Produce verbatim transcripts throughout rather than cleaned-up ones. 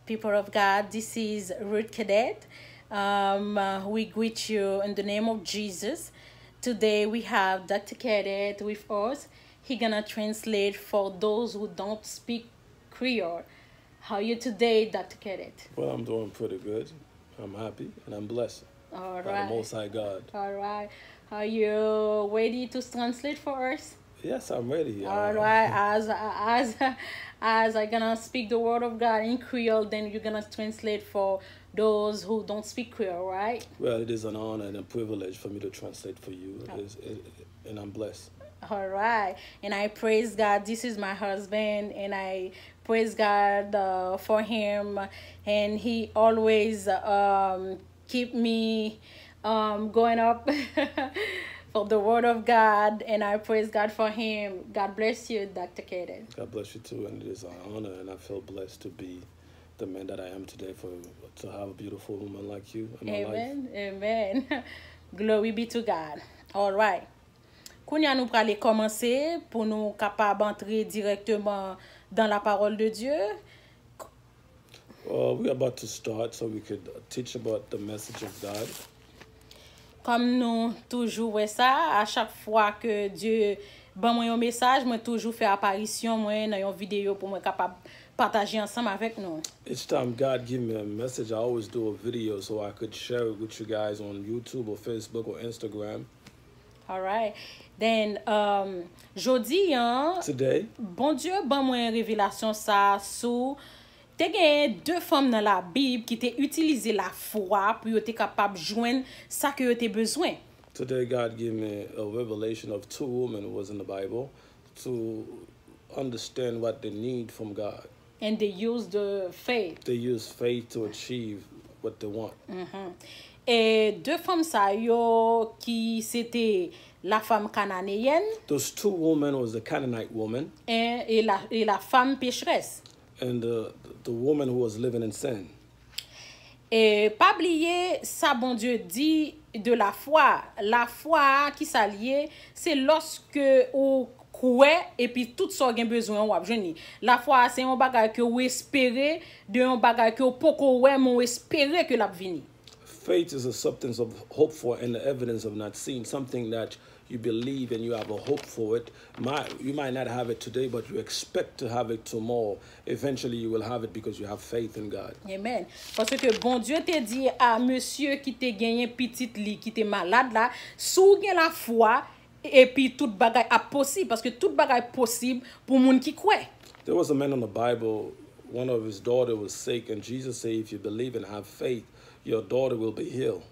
People of God, this is Ruth Cadet. Um, uh, we greet you in the name of Jesus. Today we have Doctor Cadet with us. He gonna translate for those who don't speak Creole. How are you today, Doctor Cadet? Well, I'm doing pretty good. I'm happy and I'm blessed All by the right. Most High God. All right. Are you ready to translate for us? Yes, I'm ready. All Uh, right. As as as I gonna speak the word of God in Creole, then you're gonna translate for those who don't speak Creole, right? Well, it is an honor and a privilege for me to translate for you, it is, it, and I'm blessed. All right. And I praise God. This is my husband, and I praise God uh, for him. And he always um, keep me um, going up for the word of God, and I praise God for him. God bless you, Doctor Cadet. God bless you too, and it is an honor, and I feel blessed to be the man that I am today for to have a beautiful woman like you in my life. Amen. Amen. Glory be to God. All right. Kounye a nou prale kòmanse pou nou kapab antre dirèkteman dans la parole de Dieu. Uh, we're about to start so we could teach about the message of God. Kòm nou toujou wè sa, a chak fwa ke Dye ban mwen yon mesaj, mwen toujou fè aparisyon mwen nan yon videyo pou mwen kapab pataje ansanm avèk nou. Each time God give me a message, I always do a video so I could share it with you guys on YouTube or Facebook or Instagram. Alright. Then, um, jodi an, Today, Bondye ban mwen revelasyon sa sou te genyen de fanm nan Labib ki te itilize lafwa pou yo te kapab jwenn sa ke yo te bezwen. Today God gave me a revelation of two women who was in the Bible to understand what they need from God. And they use the faith. They use faith to achieve what they want. E de fanm sa yo ki se te la fanm kananeyèn Those two women was the Canaanite woman e, e la, e la fanm pechrès. and the, the woman who was living in sin. E pa bliye sa Bondye di de lafwa. Lafwa a, ki sa l ye? Se lòske ou kwè epi tout sa w gen bezwen w ap jwenn li. Lafwa a se yon bagay ke w espere, de yon bagay ke w poko wè, men w espere ke l ap vini. Faith is a substance of hope for and the evidence of not seen, something that you believe and you have a hope for it. Might, you might not have it today, but you expect to have it tomorrow. Eventually, you will have it because you have faith in God. Amen. Paske Bondye te di a mesye ki te genyen pitit li ki te malad la, si w gen lafwa, epi tout bagay ap posib, paske tout bagay posib pou moun ki kwè. There was a man in the Bible, one of his daughter was sick, and Jesus said, "If you believe and have faith, your daughter will be healed."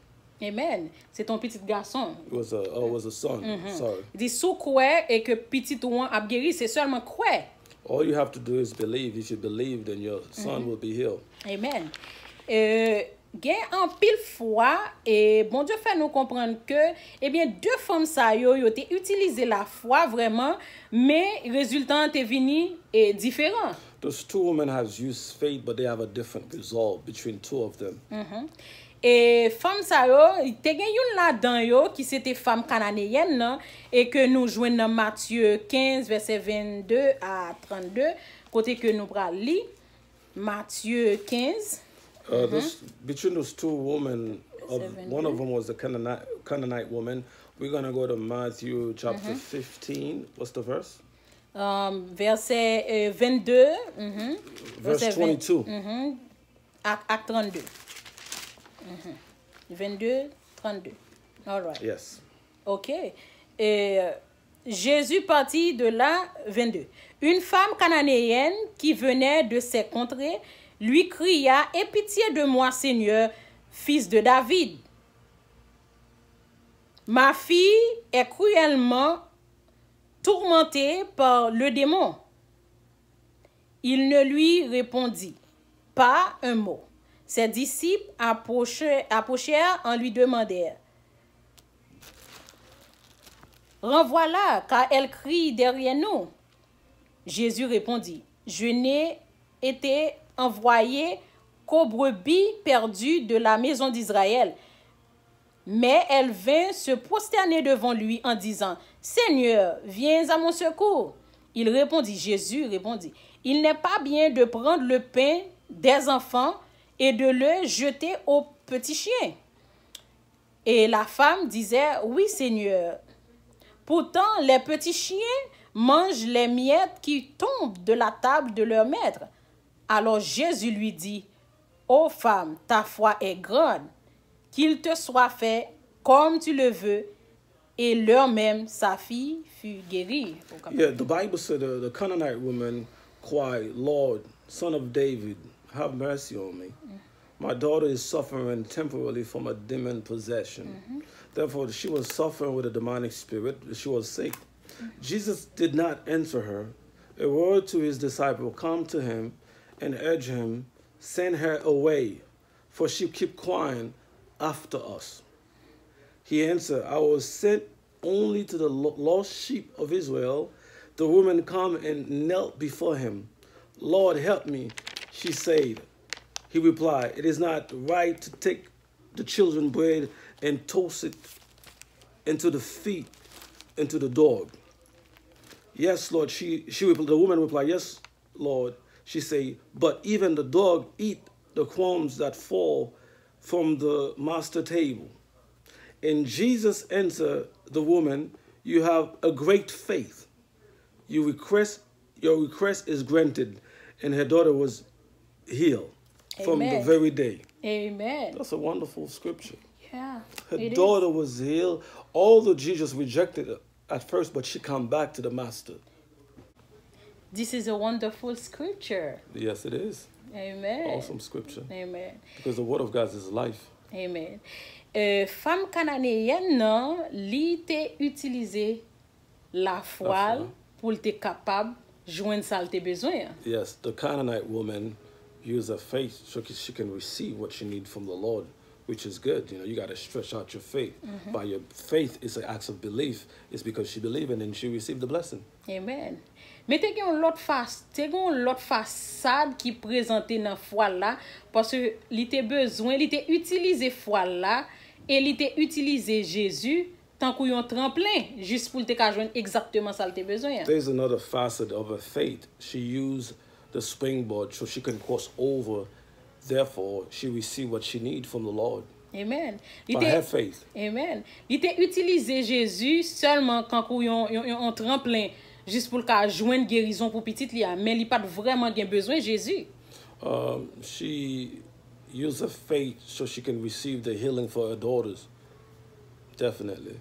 Amen. Se ton pitit gason. It was a, oh, it was a son. Sorry. Li di si w kwè e ke pitit ou an ap geri, se sèlman kwè. All you have to do is believe. If you believe, then your son will be healed. Amen. E, gen anpil fwa, e Bondye fè nou konprann ke, ebyen, de fanm sa yo, yo te itilize lafwa vrèman, men rezilta an te vini e diferan. Those two women have used faith, but they have a different result between two of them. E fanm sa yo, te gen youn ladan yo ki se te fanm kananeyèn nan, e ke nou jwenn nan Matye kenz, vèsè vennde a trannde, kote ke nou pral li. Matye kenz. Uh, this, between those two women, uh, one of them was the Canaanite, Canaanite woman. We're going to go to Matthew chapter fifteen. What's the verse? Um, vèsè eh, vennde, mhm, Verse vèsè ven- twenty-two. mhm, ak, ak trannde. Mhm. Vennde, trannde. All right. Yes. Ok. Et Jésus partit de là, vennde. Une femme cananéenne qui venait de ces contrées lui cria, aie pitié de moi, Seigneur, fils de David. Ma fille est cruellement tourmentée par le démon. Il ne lui répondit pas un mot. Ses disciples approchèrent en lui demandèrent, renvoie-la, car elle crie derrière nous. Jésus répondit, je n'ai été envoyé qu'aux brebis perdues de la maison d'Israël. Mais elle vint se prosterner devant lui en disant, Seigneur, viens à mon secours. Il répondit, Jésus répondit, il n'est pas bien de prendre le pain des enfants et de les jeter aux petits chiens. Et la femme disait, oui, Seigneur. Pourtant, les petits chiens mangent les miettes qui tombent de la table de leur maître. Alors Jésus lui dit, ô femme, ta foi est grande, qu'il te soit fait comme tu le veux. Et l'heure même, sa fille fut guérie. Yeah, the Bible said the, the Canaanite woman cried, Lord, son of David, have mercy on me. My daughter is suffering temporarily from a demon possession. Therefore, she was suffering with a demonic spirit. She was sick. Jesus did not answer her. A word to his disciple come to him and urge him, send her away, for she keep crying after us. He answered, I was sent only to the lo- lost sheep of Israel. The woman come and knelt before him. Lord, help me, she said. He replied, it is not right to take the children's bread and toss it into the feet into the dog. Yes, Lord, she, she repl- the woman replied, yes, Lord, she said, but even the dog eat the crumbs that fall from the master table. And Jesus answered the woman, you have a great faith. You request, your request is granted. And her daughter was healed from the Amen. Very day. Amen. That's a wonderful scripture. Yeah. Her It is. Daughter was healed, although Jesus rejected her at first, but she come back to the master. This is a wonderful scripture. Yes, it is. Amen. Awesome scripture. Amen. Because the word of God is life. Amen. Euh, fanm kananeyèn nan, li te itilize lafwa l Lafwa. Pou l te kapab jwenn sa l te bezwen an. Yes, the Canaanite woman used her faith so she can receive what she need from the Lord, which is good. You know, you got to stretch out your faith. By your faith, it's an act of belief. It's because she believed and then she received the blessing. Amen. Men te gen yon lòt fas, te gen yon lòt fasad ki prezante nan fwa l la, paske li te bezwen, li te itilize fwa l la, e li te itilize Jezi tankou yon tranplen, jis pou l te ka jwenn egzakteman sa l te bezwen an. There's another facet of her faith. She used the springboard so she can cross over. Therefore, she received what she need from the Lord. Amen. Li By te, her faith. Amen. Li te itilize Jezi sèlman kankou yon, yon, yon, yon tranplen, jis pou l ka jwenn gerizon pou pitit li a, men li pa t vrèman gen bezwen Jezi. Um, she used her faith so she can receive the healing for her daughters. Definitely.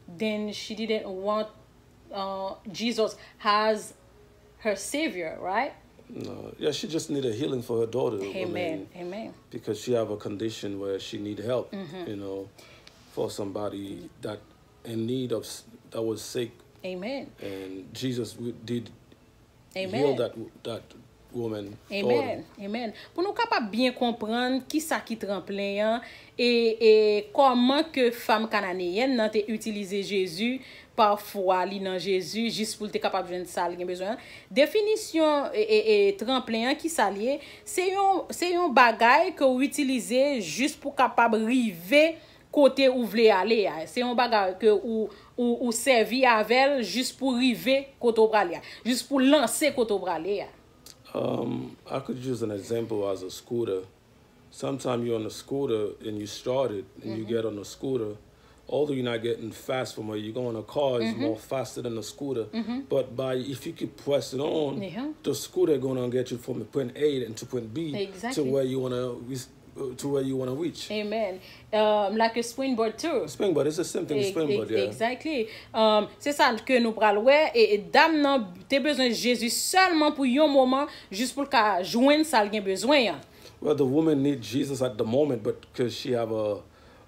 Then she didn't want uh, Jesus as her savior, right? No, yeah, she just needed healing for her daughter. I Amen. mean, Amen. Because she have a condition where she need help, you know, for somebody that in need of s- that was sick, Amen. And Jesus w- did heal Amen. That that woman. Amen. Amen. Pou nou kapab byen konprann kisa ki tranplen an e, e kòman ke fanm kananeyèn nan te itilize Jezi pa fwa li nan Jezi jis pou l te kapab jwenn sa l gen bezwen an. Definisyon e, e, e tranplen an ki sa l ye? Se yon, se yon bagay ke w itilize jis pou kapab rive kote ou vle ale a. Se yon bagay ke ou, ou, ou sèvi avè l jis pou rive kote w prale a. Jis pou lanse kote w prale a. Um, I could use an example as a scooter. Sometimes you're on a scooter and you start it and you get on a scooter. Although you're not getting fast from where you're going, a car is more faster than a scooter. But by if you keep pressing on, Yeah. The scooter gonna get you from the point A and to point B Exactly. To where you wanna re- uh, to where you wanna reach. Amen. Um, like a springboard too. Springboard, it's the same thing as springboard, yeah. Exactly. Um, se sa ke nou pral wè. E, e dam nan te bezwen Jezi sèlman pou yon moman, jis pou l ka jwenn sa l gen bezwen an. Well, the woman needs Jesus at the moment, but because she have a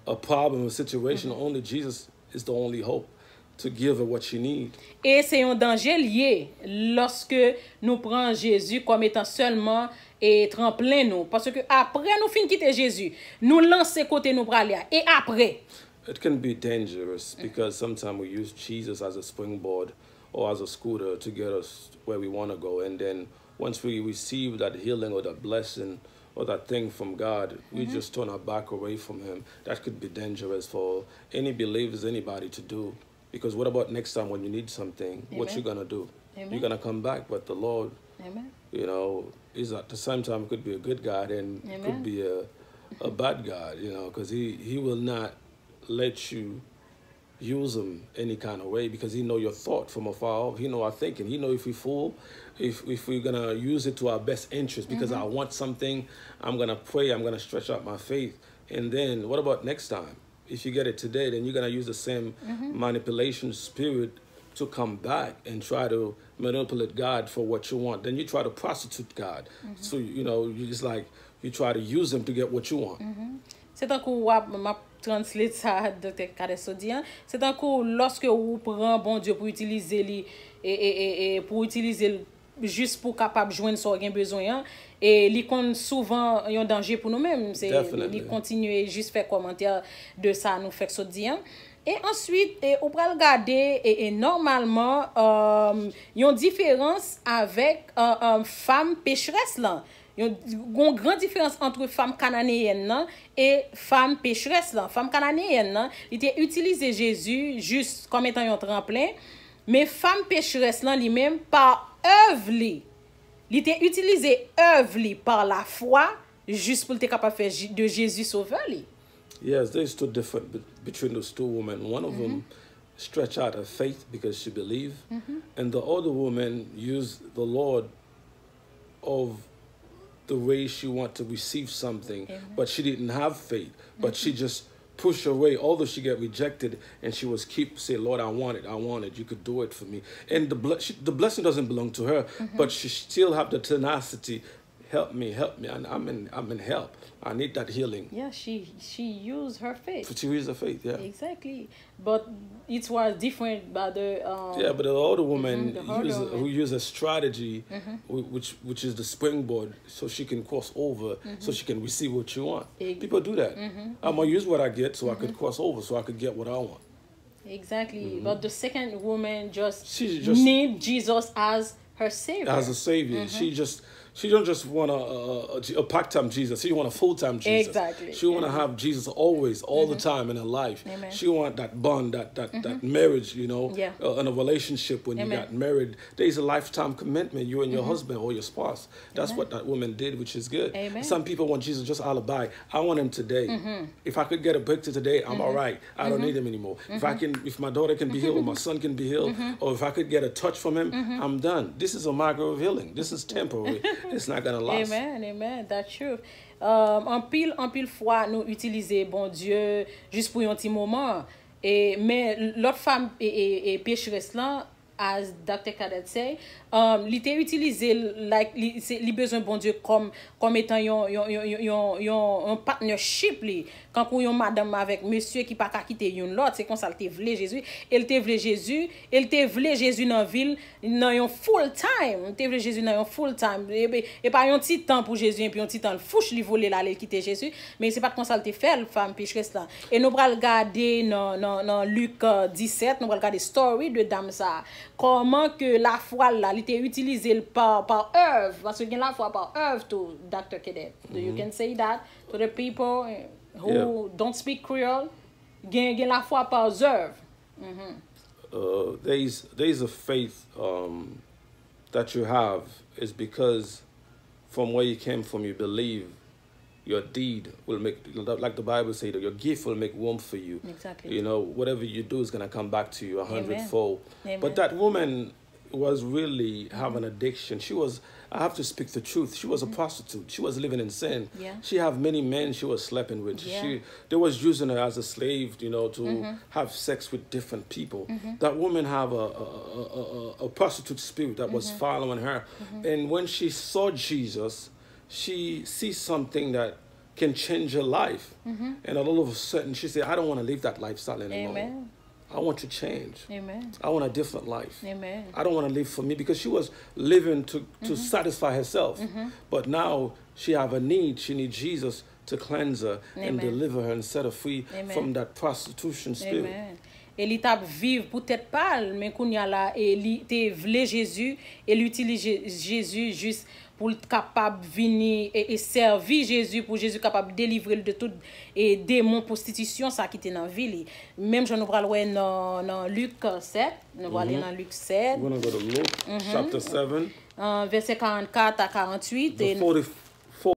a problem, a situation, only Jesus is the only hope to give her what she need. E se yon danje l ye lòske nou pran Jezi kòm etan sèlman e tranplen nou. Paske apre nou fin kite Jezi, nou lanse kote nou prale a. E apre? It can be dangerous because sometimes we use Jesus as a springboard or as a scooter to get us where we want to go. And then once we receive that healing or that blessing or that thing from God, we just turn our back away from Him. That could be dangerous for any believers, anybody to do. Because what about next time when you need something? What Amen. You gonna do? Amen. You're gonna come back, but the Lord, Amen. You know, He's at the same time could be a good God and could Amen. be a, a bad God, you know, because he, he will not let you use him any kind of way because he know your thought from afar off. He know our thinking. He know if we fool, if if we're gonna use it to our best interest. Because I want something, I'm gonna pray. I'm gonna stretch out my faith. And then what about next time? If you get it today, then you're gonna use the same manipulation spirit to come back and try to manipulate God for what you want. Then you try to prostitute God. So you know, you- it's like you try to use him to get what you want. Se tankou w ap, m ap translate sa Doktè Cadet sot di an. Se tankou lòske ou pran Bondye pou itilize li, e, e, e, e pou itilize l jis pou kapab jwenn sa w gen bezwen an, e li konn souvan yon danje pou nou menm. Se, li, li Definitely. Kontinye jis fè kòmantè de sa nou fèk sot di an. E answit, e, ou pral gade, e, e nòmalman, um, yon diferans avèk, uh, um, fanm pecherès lan. Yon, yon gran diferans ant fanm kananeyèn nan e fanm pecherès lan. Fanm kananeyèn nan, li te itilize Jezi jis kòm etan yon tranplen, men fanm pecherès lan li menm, pa èv li, li te itilize èv li pa lafwa, jis pou l te kapab fè Je- de Jezi sovè li. Yes, there's two different be- between those two women. One of them stretched out her faith because she believed, and the other woman used the Lord of the way she want to receive something, but she didn't have faith, but she just pushed away. Although she get rejected, and she was keep say, "Lord, I want it, I want it. You could do it for me." And the ble- she, the blessing doesn't belong to her, but she still have the tenacity. Help me, help me. I, I'm in, I'm in help. I need that healing. Yeah, she she used her faith. She used her faith, yeah. Exactly. But it was different by the um, Yeah, but the older woman Mhm, the older used, woman. Who used a strategy, wh- which which is the springboard, so she can cross over, so she can receive what you want. Ex- People do that. I'm gonna use what I get so I could cross over, so I could get what I want. Exactly. But the second woman just, She just- need Jesus as her savior. As a savior, she just she don't just want a, a, a, a part-time Jesus. She want a full-time Jesus. Exactly. She want to have Jesus always, all the time in her life. Amen. She want that bond, that that that marriage, you know, Yeah. uh, in a relationship when you Amen. Got married. There's a lifetime commitment, you and your husband or your spouse. That's what that woman did, which is good. Amen. Some people want Jesus just alibi. I want him today. If I could get a breakthrough today, I'm all right. I don't need him anymore. If I can, if my daughter can be healed, or my son can be healed, or if I could get a touch from him, I'm done. This is a microwave healing. This is temporary. It's not gonna last. Amen, amen. That's true. Um, anpil, anpil fwa nou itilize Bondye jis pou yon ti moman. E, men lòt fanm e, e, e pecherès lan, as Doctor Cadet say, um, li te itilize l like li, se, li bezwen Bondye kòm, kòm etan yon, yon, yon, yon, yon, yon, yon partnership li. Kankou yon madanm avèk mesye ki pa ka kite youn lòt, se konsa l te vle Jezi. E l te vle Jezi, e l te vle Jezi nan vi l nan yon full time. L te vle Jezi nan yon full time. E, e, e pa yon ti tan pou Jezi, epi yon ti tan l fouch, li vole l ale, l kite Jezi. Men se pa t konsa l te fè l, fanm pecherès lan. E nou pral gade nan, nan, nan Lik, euh, disèt, nou pral gade story de dam sa. Kòman ke lafwa l la, li te itilize l pa, pa èv, paske gen lafwa pa èv tou, Doctor Cadet. Do you can say that to the people, eh, who don't speak Creole? Gen, gen lafwa pa zèv. Uh, there's there's a faith um, that you have is because from where you came from, you believe your deed will make, like the Bible say, that your gift will make room for you. Exactly. You know, whatever you do is gonna come back to you a Amen. Hundredfold. Amen. But that woman was really have an addiction. She was, I have to speak the truth. She was a prostitute. She was living in sin. Yeah. She have many men she was sleeping with. Yeah. She, they was using her as a slave, you know, to have sex with different people. That woman have a, a, a, a, a prostitute spirit that was following her. And when she saw Jesus, she see something that can change her life. And all of a sudden, she said, "I don't want to live that lifestyle anymore. Amen. I want to change. Amen. I want a different life. Amen. I don't want to live for me," because she was living to, to satisfy herself. But now she have a need. She need Jesus to cleanse her and Amen. Deliver her and set her free Amen. From that prostitution spirit. Amen. E li t ap viv pou tèt pa l, men kounye a la, e li te vle Jezi, e li itilize Jezi jis pou l kapab vini e, e sèvi Jezi, pou Jezi kapab delivre l de tout e demon pwostitisyon sa ki te nan vi li. Menm jan nou pral wè nan, nan Lik sèt, nou pral ale nan Lik sèt. We're gonna go to Luke chapter seven. uh, vèsè karannkat a karannwit. The And, forty,